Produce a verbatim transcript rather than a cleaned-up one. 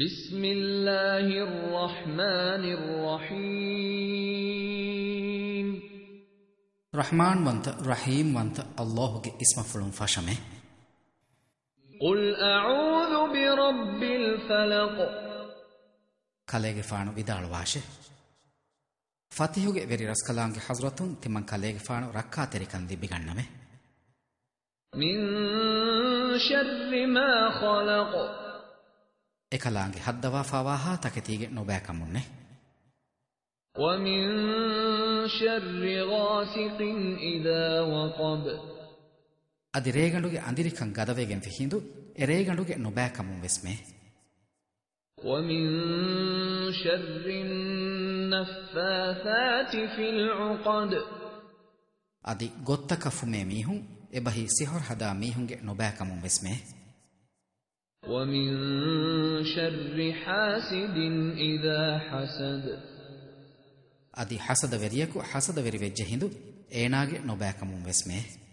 بسم الله الرحمن الرحيم. ރަޙްމާންވަންތަ، ރަޙީމްވަންތަ ﷲ ގެ އިސްމަށްފުޅުން ފަށަމެ. قل أعوذ برب الفلق. ކަލޭގެފާނު ވިދާޅުވާށެ. ފަތިޙުގެ ވެރި ރަސްކަލާނގެ ޙަޟްރަތުން ތިމަން ކަލޭގެފާނު ރައްކާތެރިކަން ލިބިގަންނަމެ. من شر ما خلق. އެކަލާނގެ ހައްދަވާފާވާހާ ތަކެތީގެ ނުބައިކަމުންނެ. ومن شر غاسق إذا وقب. އަދި ރޭގަނޑުގެ އަނދިރިކަން ގަދަވެގެން ފެށި ހިނދު އެ ރޭގަނޑުގެ ނުބައިކަމުން ވެސްމެ. ومن شر النفاثات في العقد. އަދި ގޮއްތަކަށް ފުމޭ މީހުން، އެބަހީ ސިހުރު ހަދާ މީހުންގެ ނުބައިކަމުން ވެސްމެ. ومن شر حاسد إذا حسد. އަދި ހަސަދަވެރިޔަކު ހަސަދަވެރި ވެއްޖެ ހިނދު އޭނާގެ ނުބައިކަމުން ވެސްމެ.